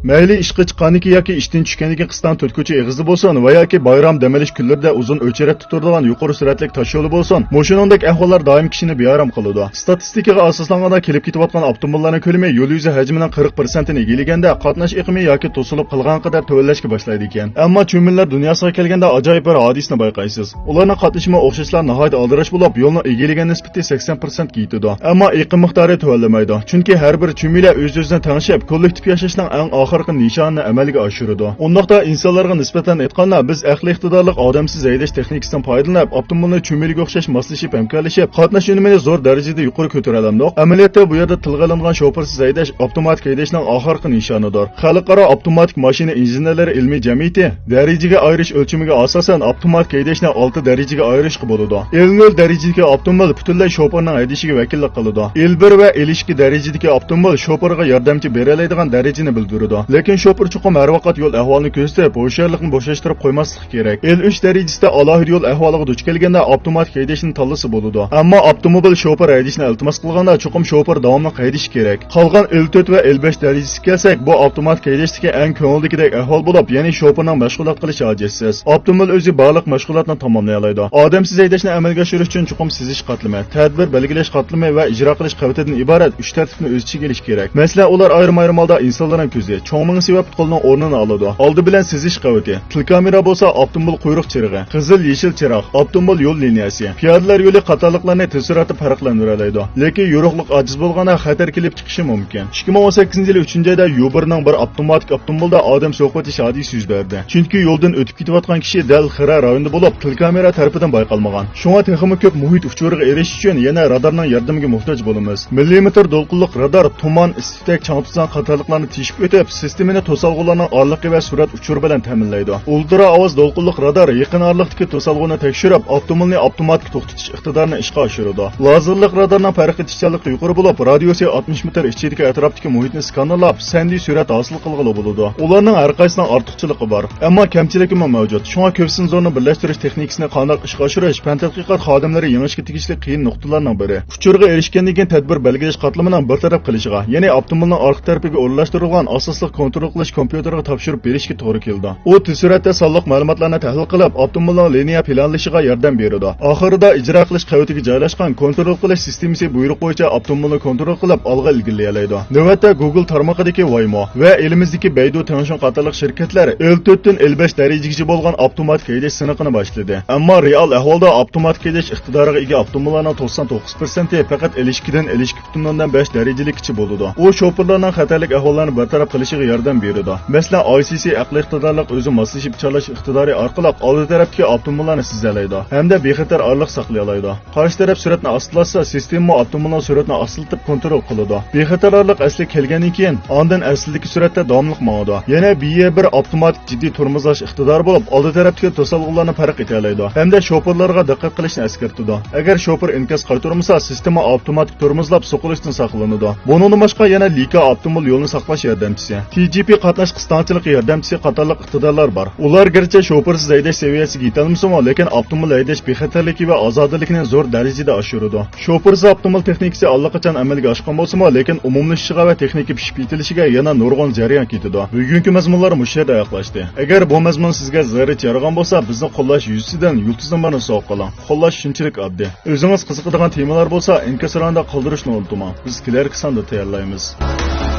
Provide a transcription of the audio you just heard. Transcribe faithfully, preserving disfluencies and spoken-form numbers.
مەيلى ئىشقا چىققاندىكى ياكى ئىشتىن چۈشكەندىكى قىستاڭ تۆت كوچا ئېغىزى بولسۇن ۋە ياكى بايرام دەم ئېلىش كۈنلىرىدە ئۇزۇن ئۆچىرەتتە تۇرىدىغان يۇقىرى سۈرئەتلىك تاشيولى بولسۇن، مۇشۇنىڭدەك ئەھۋاللار دائىم كىشىنى بىئارام قىلىدۇ. ئىستاتىستىكىغا ئاساسلانغاندا، كېلىپ كېتىۋاتقان ئاپتوموبىللارنىڭ كۆلىمى يول يۈزى ھەجمىنىڭ قىرىق پىرسەنتىنى ئىگىلىگەندە، قاتناش ئېقىمى ياكى توسۇلۇپ قالغان قەدەر تۆۋەنلەشكە باشلايدىكەن. ئەمما چۈمۈللەر دۇنياسىغا كەلگەندە ئاجايىپ بىر ھادىسىنى بايقايسىز. ئۇلارنىڭ قاتنىشىمۇ ئوخشاشلا ناھايىتى ئالدىراش بولۇپ، يولنىڭ ئىگىلىگەن نىسبىتى سەكسەن پىرسەنتكە يېتىدۇ. ئەمما ئېقىم مىقدارى تۆۋەنلىمەيدۇ. چۈنكى ھەر بىر چۈمۈلە ئۆز-ئۆزىنى تەڭشەپ، كوللېكتىپ ياشاشنىڭ ئەڭ ئاخىرقى نىشانىنى ئەمەلگە ئاشۇرىدۇ. ئۇنداقتا ئىنسانلارغا نىسبەتەن ئېيتقاندا، بىز ئەقلىي ئىقتىدارلىق ئادەمسىز ھەيدەش تېخنىكىسىدىن پايدىلىنىپ، ئاپتوموبىلنى چۈمۈلىگە ئوخشاش ماسلىشىپ ھەمكارلىشىپ، قاتناش ئۈنۈمىنى زور دەرىجىدە يۇقىرى كۆتۈرەلەمدۇق؟ ئەمەلىيەتتە بۇ يەردە تىلغا ئېلىنغان شوپۇرسىز ھەيدەش ئاپتوماتىك ھەيدەشنىڭ ئاخىرقى نىشانىدۇر. خەلقئارا ئاپتوماتىك ماشىنا ئىنژېنېرلىرى ئىلمىي جەمئىيىتى دەرىجىگە ئايرىش ئۆلچىمىگە ئاساسەن ئاپتوماتىك ھەيدەشنى ئالتە دەرىجىگە ئايرىشقا بولىدۇ. ئېل نۆل دەرىجىدىكى ئاپتوموبىل پۈتۈنلەي شوپۇرنىڭ ھەيدىشىگە ۋەكىللىك قىلىدۇ. ئېل بىر ۋە ئېل ئىككى دەرىجىدىكى ئاپتوموبىل شوپۇرغا ياردەمچى بېرەلەيدىغان دەرىجىنى بىلدۈرىدۇ. لېكىن شوپۇر چوقۇم ھەر ۋاقىت يول ئەھۋالىنى كۆزىتىپ، ھوشيارلىقنى بوشاشتۇرۇپ قويماسلىق كېرەك. ئېل ئۈچ دەرىجىسىدە ئالاھىدە يول ئەھۋالىغا دۇچ كەلگەندە ئاپتوماتىك ھەيدەشنى تاللىسا بولىدۇ. ئەمما ئاپتوموبىل شوپۇر ھەيدەشنى ئىلتىماس قىلغاندا چوقۇم شوپۇر داۋاملىق ھەيدىشى كېرەك. قالغان ئېل تۆت ۋە ئېل بەش دەرىجىسىگە كەلسەك، بۇ ئاپتوماتىك ھەيدەشتىكى ئەڭ كۆڭۈلدىكىدەك ئەھۋال بولۇپ، يەنى شوپۇرنىڭ مەشغۇلات قىلىشى ھاجەتسىز. ئاپتوموبىل ئۆزى بارلىق مەشغۇلاتنى تاماملىيالايدۇ. ئادەمسىز ھەيدەشنى ئەمەلگە ئاشۇرۇش ئۈچۈن چوقۇم سېزىش قاتلىمى، تەدبىر بەلگىلەش قاتلىمى ۋە ئىجرا قىلىش قەۋىتىدىن ئىبارەت ئۈچ تەرتىپنى ئۆز ئىچىگە ئېلىشى كېرەك. مەسىلەن، ئۇلار ئايرىم-ئايرىم ھالدا ئىنسانلارنىڭ كۆزى، چوڭ مېڭە سېۋەب قولنىڭ ئورنىنى ئالىدۇ. ئالدى بىلەن سېزىش قەۋىتى، تېلېكامېرا بولسا ئاپتوموبىل قۇيرۇق چىرىغى، قىزىل، يېشىل چىراغ، ئاپتوموبىل يول لىنىيەسى، پىيادىلەر يولى قاتارلىقلارنى تېز سۈرئەتتە پەرقلەندۈرەلەيدۇ. لېكىن يورۇقلۇق ئاجىز بولغاندا خەتەر كېلىپ چىقىشى مۇمكىن. ئىككى مىڭ ئون سەككىزىنچى يىلى ئۈچىنچى ئايدا يۇبېرنىڭ بىر ئاپتوماتىك ئاپتوموبىلدا ئادەم سوقۇۋېتىش ھادىسىسى يۈز بەردى. چۈنكى يولدىن ئۆتۈپ كېتىۋاتقان كىشى دەل خىرە رايونىدا بولۇپ، تېلېكامېرا تەرىپىدىن بايقالمىغان. شۇڭا تېخىمۇ كۆپ مۇھىت ئۇچۇرىغا ئېرىشىش ئۈچۈن يەنە رادارنىڭ ياردىمىگە موھتاج بولىمىز. مىللىمېتىر دولقۇنلۇق رادار تۇمان، ئىس-، تۈتەك، چاڭ-توزان قاتارلىقلارنى تېشىپ ئۆتۈپ، سىستېمىنى توسالغۇلارنىڭ ئارىلىقى ۋە سۈرئەت ئۇچۇرى بىلەن تەمىنلەيدۇ. ئۇلترا ئاۋاز دولقۇنلۇق رادار يېقىن ئارىلىقتىكى توسالغۇنى تەكشۈرۈپ، ئاپتوموبىلنى ئاپتوماتىك توختىتىش ئىقتىدارىنى ئىشقا ئاشۇرىدۇ. لازېرلىق رادارنىڭ پەرقلىتىشچانلىقى يۇقىرى بولۇپ، رادىيۇسى ئاتمىش مېتىر ئىچىدىكى ئەتراپتىكى مۇھىتنى سكانېرلاپ، سەندى سۈرئەت ھاسىل قىلغىلى بولىدۇ. ئۇلارنىڭ ھەر قايسىنىڭ ئارتۇقچىلىقى بار، ئەمما كەمچىلىكىمۇ مەۋجۇت. شۇڭا كۆپ سېنزورنى بىرلەشتۈرۈش تېخنىكىسىنى قانداق ئىشقا ئاشۇرۇش پەن تەتقىقات خادىملىرى يېڭىشكە تېگىشلىك قىيىن نۇقتىلارنىڭ بىرى. ئۇچۇرغا ئېرىشكەندىن كېيىن تەدبىر بەلگىلەش قاتلىمىنىڭ بىر تەرەپ قىلىشىغا، يەنى ئاپتوموبىلنىڭ ئارقا تەرىپىگە ئورۇنلاشتۇرۇلغان ئاساسلىق كونترول قىلىش كومپيۇتېرىغا تاپشۇرۇپ بېرىشكە توغرا كېلىدۇ. ئۇ تېز سۈرئەتتە سانلىق مەلۇماتلارنى تەھلىل قىلىپ، ئاپتوموبىلنىڭ لىنىيە پىلانلىشىغا ياردەم بېرىدۇ. ئاخىرىدا ئىجرا قىلىش قەۋىتىگە جايلاشقان كونترول قىلىش سىستېمىسى بۇيرۇق بويىچە ئاپتوموبىلنى كونترول قىلىپ، ئالغا ئىلگىرىلىيەلەيدۇ. نۆۋەتتە گۇگل تارمىقىدىكى ۋايمو ۋە ئېلىمىزدىكى بەيدۇ تېڭشۇڭ قاتارلىق شىركەتلەر ئېل تۆتتىن ئېل بەش دەرىجىگىچە بولغان ئاپتوماتىك ھەيدەش سىنىقىنى باشلىدى. ئەمما رېئال ئەھۋالدا ئاپتوماتىك ھەيدەش ئىقتىدارىغا ئىگە ئاپتوموبىللارنىڭ توقسان توققۇز پىرسەنتى پەقەت ئېل ئىككىدىن ئېل ئىككى پۈتۈن ئوندىن بەش دەرىجىلىككىچە بولىدۇ. ئۇ شوپۇرلارنىڭ خەتەرلىك ئەھۋاللارنى بىر تەرەپ قىلىشىغا ياردەم بېرىدۇ. مەسىلەن، ئاي سى سى ئەقلىي ئىقتىدارلىق ئۆزى ماسلىشىپ چارلاش ئىقتىدارى ئارقىلىق ئالدى تەرەپتىكى ئاپتوموبىللارنى سىزەلەيدۇ ھەمدە بىخەتەر ئارىلىق ساقلىيالايدۇ. قارشى تەرەپ سۈرئەتنى ئاستىلاتسا، سىستېمىمۇ ئاپتوموبىلنىڭ سۈرئىتىنى ئاستىلىتىپ كونترول قىلىدۇ. بىخەتەر ئارىلىق ئەسلىگە كەلگەندىن كېيىن، ئاندىن ئەسلىدىكى سۈرئەتتە داۋاملىق ماڭىدۇ. يەنە بى ئې بىر ئاپتوماتىك جىددىي تورمۇزلاش ئىقتىدارى بولۇپ، ئالدى تەرەپتىكى توسالغۇلارنى پەرق ئېتەلەيدۇ ھەمدە شوپۇرلارغا دىققەت قىلىشنى ئەسكەرتىدۇ. ئەگەر شوپۇر ئىنكاس قايتۇرمىسا، سىستېما ئاپتوماتىك تورمۇزلاپ سوقۇلۇشتىن ساقلىنىدۇ. بۇنىڭدىن باشقا يەنە لىكا ئاپتوموبىل يولىنى ساقلاش ياردەمچىسى، تى جى پى قاتناش قىستاڭچىلىقى ياردەمچىسى قاتارلىق ئىقتىدارلار بار. ئۇلار گەرچە شوپۇرسىز ھەيدەش سەۋىيەسىگە يېتەلمىسىمۇ، لېكىن ئاپتوموبىل ھەيدەش بىخەتەرلىكى ۋە ئازادىلىكىنى زور دەرىجىدە ئاشۇرىدۇ. شوپۇرسىز ئاپتوموبىل تېخنىكىسى ئاللىقاچان ئەمەلگە ئاشقان بولسىمۇ، لېكىن ئومۇملىشىشىغا ۋە تېخنىكا پىشىپ يېتىلىشىگە يەنە نۇرغۇن جەريان كېتىدۇ. بۈگۈنكى مەزمۇنلار مۇشۇ يەردە ئاياغلاشتى. ئەگەر بۇ مەزمۇن سىزگە زىغىرچە يارىغان بولسا، بىزنى قوللاش يۈزىسىدىن يۇلتۇز نومۇرىنى سوغۇپ قېلىڭ. قوللاش شۇنچىلىك ئاددىي. ئۆزىڭىز قىزىقىدىغان تېمىلار بولسا، ئىنكاس رايوندا قالدۇرۇشنى ئۇنتۇماڭ. بىز كېلەركى ساندا تەييارلايمىز.